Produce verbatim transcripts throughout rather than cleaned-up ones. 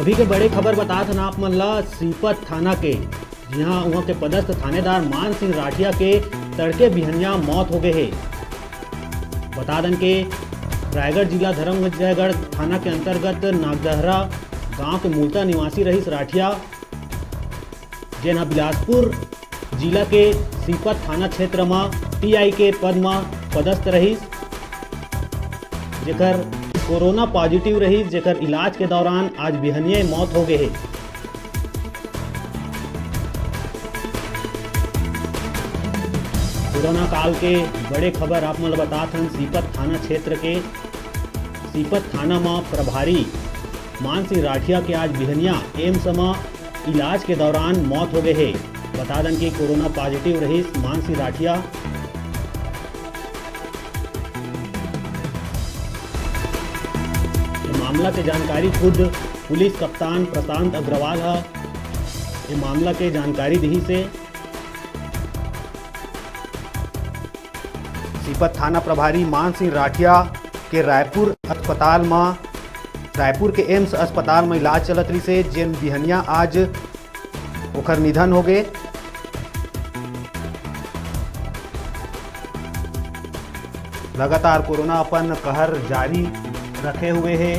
अभी के बड़े खबर बतात हन आप मन ला सीपत थाना के, जिहां उहां के पदस्थ थानेदार मान सिंह राठिया के तड़के बिहनिया मौत हो गए हे। बता दन के रायगढ़ जिला धर्मगढ़ थाना के अंतर्गत नागदहरा गांव के मूलता निवासी रहिस राठिया, जेन ह बिलासपुर जिला के सीपत थाना क्षेत्र म टीआई के पद म पदस्थ रहिस, जेकर कोरोना पॉजिटिव रहिस, जेकर इलाज के दौरान आज बिहनिये मौत हो गए हे। कोरोना काल के बड़े खबर आप मन ल बतात हन सीपत थाना क्षेत्र के। सीपत थाना म प्रभारी मान सिंह राठिया के आज बिहनिया एम्स म इलाज के दौरान मौत हो गए हे। बता दन कि कोरोना पॉजिटिव रहिस मान सिंह राठिया। ये मामला के जानकारी खुद पुलिस कप्तान प्रशांत अग्रवाल ह ये मामला के जानकारी दिही से। सीपत थाना प्रभारी मान सिंह राठिया के रायपुर अस्पताल म, रायपुर के एम्स अस्पताल म इलाज चलत रहिसे, जेन बिहनिया आज ओखर निधन हो गए। लगातार कोरोना अपन कहर जारी रखे हुए हे।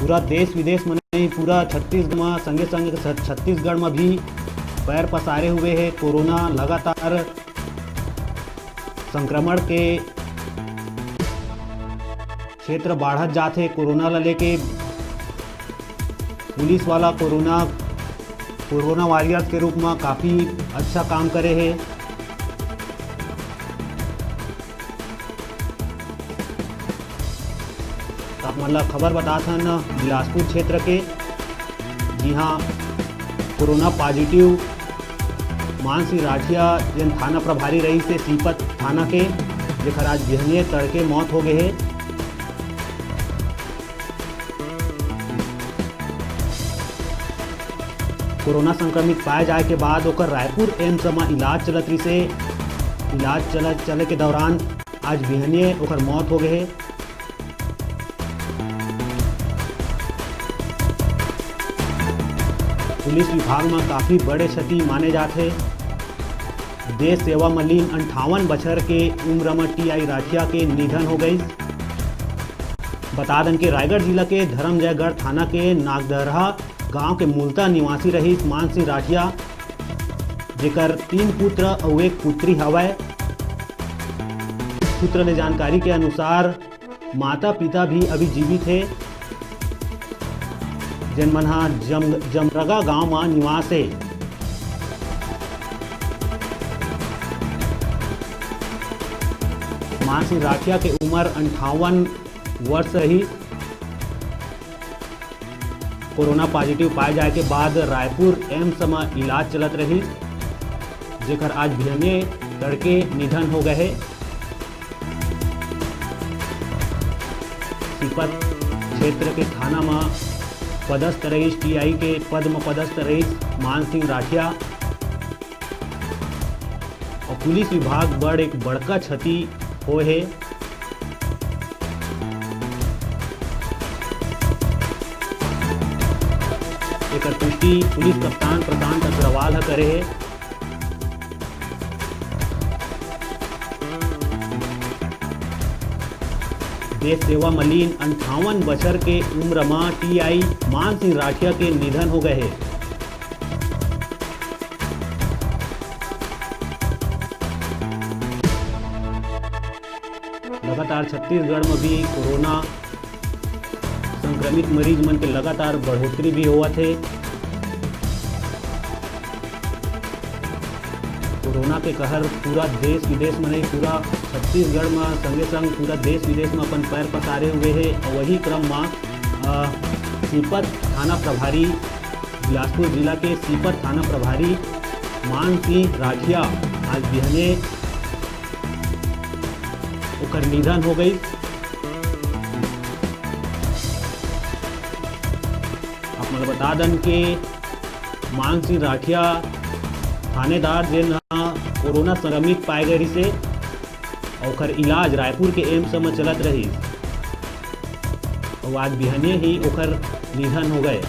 पूरा देश विदेश म नहीं, पूरा छत्तीसगढ़ म, संगे संगे छ-, छत्तीसगढ़ म भी पैर पसारे हुए हे कोरोना। लगातार संक्रमण के क्षेत्र बाढ़त जात हे। कोरोना ल लेके पुलिस वाला कोरोना, कोरोना वॉरियर्स के रूप म काफी अच्छा काम करे हे। आप मन ला खबर बतात हन बिलासपुर क्षेत्र के, जिहां कोरोना पॉजिटिव मान सिंह राठिया, जेन थाना प्रभारी रहिसे सीपत थाना के, जेकर आज बिहनिये तड़के मौत हो गए हे। कोरोना संक्रमित पाए जाए के बाद ओकर रायपुर एम्स म इलाज चलत रहिसे। इलाज चलत, चले के दौरान आज बिहनिये ओकर मौत हो गए हे। पुलिस विभाग म काफी बड़े क्षति माने जाथे। देश सेवा म लीन अंठावन बछर के उम्र म टीआई राठिया के निधन हो गइस। बता दन के रायगढ़ जिला के धरमजयगढ़ थाना के नागदरहा गांव के मूलता निवासी रहिस मान सिंह राठिया, जेकर तीन पुत्र अउ एक पुत्री हवय। सूत्र ले जानकारी के अनुसार, माता-पिता भी अभी जीवित हे, जेन मन ह जम-, जमरगा गांव म निवास हे। मान सिंह राठिया के उमर अंठावन वर्ष रहिस। कोरोना पॉजिटिव पाए जाए के बाद रायपुर एम्स म इलाज चलत रहिस, जेकर आज बिहनिये तड़के निधन हो गए हे। सीपत क्षेत्र के थाना म पदस्थ रहिस, टीआई के पद म पदस्थ रहिस मान सिंह राठिया। अउ पुलिस विभाग बड़ एक बड़का क्षति होए हे। एकर पुष्टि पुलिस कप्तान प्रशांत अग्रवाल ह करे हे। देश सेवा म लीन अंठावन बछर के उम्र म टीआई मान सिंह राठिया के निधन हो गए हे। लगातार छत्तीसगढ़ म भी कोरोना संक्रमित मरीज मन के लगातार बढ़ोतरी भी होवत हे। कोरोना के कहर पूरा देश विदेश म नहीं, पूरा छत्तीसगढ़ म संगे संग पूरा देश विदेश म अपन पैर पसारे हुए हे। अउ वही क्रम म, अ, सीपत थाना प्रभारी, बिलासपुर जिला के सीपत थाना प्रभारी मान सिंह राठिया आज बिहने ओकर निधन हो गई। आप मन ल बता दन के मान सिंह राठिया थानेदार जेन ह कोरोना संक्रमित पाए गए रिहिसे, अउ ओकर इलाज रायपुर के एम्स म चलत रहिस। अउ आज बिहनिया ही ओकर निधन हो गए।